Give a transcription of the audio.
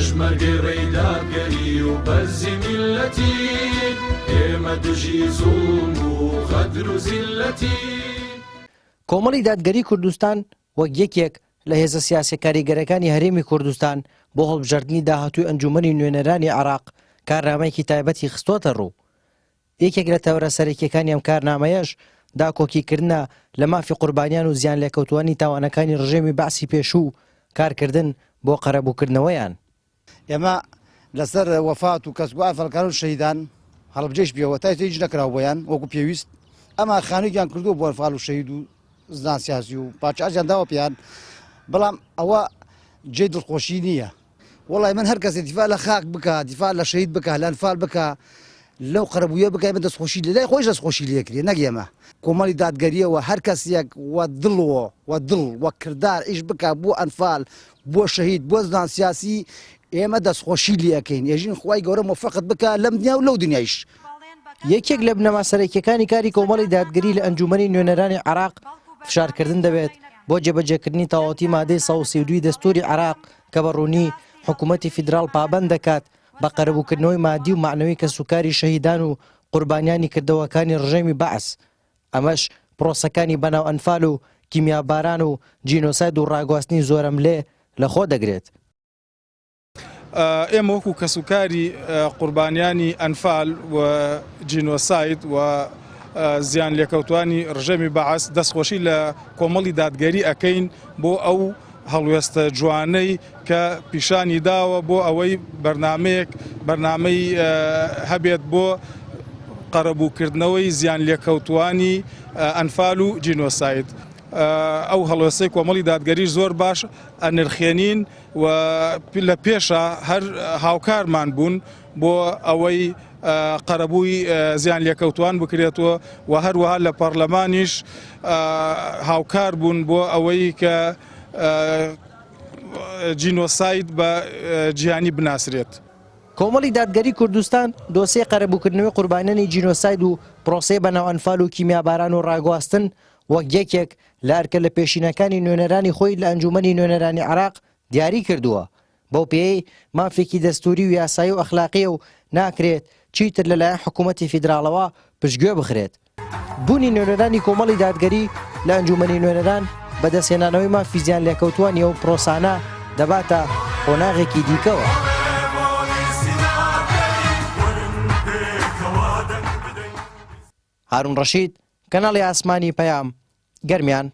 پێشمەرگەی ڕێی دادگەری و بەرزی میللەتین، ئێمە دژی زوڵم و غەدر و زیللەتین. کۆمەڵی دادگەری کوردستان وەک یەکێک لە هێزە سیاسیە کاریگەرەکانی هەرێمی کوردستان بۆ هەڵبژاردنی داهاتووی ئەنجوومەنی نوێنەرانی عێراق کارنامەیەکی تایبەتی خستۆتە ڕوو. یەکێک لە تەوەرە سەرەکییەکانی ئەم کارنامەیەش داکۆکیکردنە لە مافی قوربانیان و زیانلێکەوتووانی تاوانەکانی ڕژێمی بەعسی پێشوو و کارکردن بۆ قەرەبووکردنەوەیان. ئێمە لەسەر وەفات و کەس و ئەنفالکاران و شەهیدان هەڵەبجەیش پێوە تا ئێستا هیچ نەکراوە بۆیان وەکو پێویست ئەمان خانوویان کردووە بۆ ئەنفال و شەهید و زنان سیاسی و پارچە ئەرزیان داوە پێیان بەڵام ئەوە جێی دڵخۆشی نییە وەڵای من هەر کەسێ دیفاع لە خاک بکا دیفاع لە شەهید بکا لە ئەنفال بکا لەو قەرەبوویە بکا ئێمە دەستخۆشی لە لای خۆیش دەستخۆشی لێ کرێ نەک ئێمە کۆمەڵی دادگەرییەوە هەر کەسێک وە دڵ وە دڵ وە کردار ئیش بکا بۆ ئەنفال بۆ شەهید بۆ زنان سیاسی ئێمە دەستخۆشی لێ ئەکەین ئێژین خوای گەورە مۆفەقت بکا لەم دنیا و لەو دنیایش. یەکێک لە بنەما سەرەکییەکانی کاری کۆمەڵی دادگەری لە ئەنجوومەنی نوێنەرانی عێراق فشارکردن دەبێت بۆ جێبەجێکردنی تەواوەتی مادەی 132 ی دەستووری عێراق کە بە ڕوونی حکوومەتی فیدراڵ پابەند دەکات بە قەرەبووکردنەوەی مادی و مەعنەوی کەسوکاری شەهیدان و قوربانیانی کردەوەکانی ڕژێمی بەعس، ئەمەش پرۆسەکانی بەناو ئەنفال و کیمیاباران و جینۆساید و ڕاگواستنی زۆرەملێ لەخۆ دەگرێت. ئێمە وەکو کەسوکاری قوربانیانی ئەنفال و جینۆساید و زیان لێکەوتوانی ڕژێمی بەعس دەستخۆشی لە کۆمەڵی دادگەری ئەکەین بۆ ئەو هەڵوێستە جوانەی کە پیشانی داوە بۆ ئەوەی بەرنمەیەک بەرنمەی هەبێت بۆ قەرەبووکردنەوەی زیان لێکەوتوانی ئەنفال و جینۆساید ئەو هەڵوێستەی کۆمەڵی دادگەری زۆر باش ئەنرخێنین و لە پێشا هەر هاوکارمان بوون بۆ ئەوەی قەرەبووی زیان لێکەوتوان بکرێتەوە و هەروەها لە پەرلەمانیش هاوکار بوون بۆ ئەوەی کە جینۆساید بە جیهانی بناسرێت. کۆمەڵی دادگەری کوردستان دۆسیەی قەرەبووکردنەوەی قوربانیانی جینۆساید و پرۆسەی بەناو ئەنفال و کیمیاباران و ڕاگواستن وەک یەکێک لە ئەرکە لەپێشینەکانی نوێنەرانی خۆی لە ئەنجوومەنی نوێنەرانی عێراق دیاری کردووە، بەو پێیەی مافێکی دەستووری و یاسایی و ئەخلاقییە و ناکرێت چیتر لەلایەن حکوومەتی فیدراڵەوە پشتگوێ بخرێت. بوونی نوێنەرانی کۆمەڵی دادگەری لە ئەنجوومەنی نوێنەران بەدەستهێنانەوەی مافی زیانلێکەوتووانی ئەو پرۆسانە دەباتە قۆناغێکی دیکەوە. هارون ڕەشید، کەناڵی ئاسمانی پەیام، گەرمیان.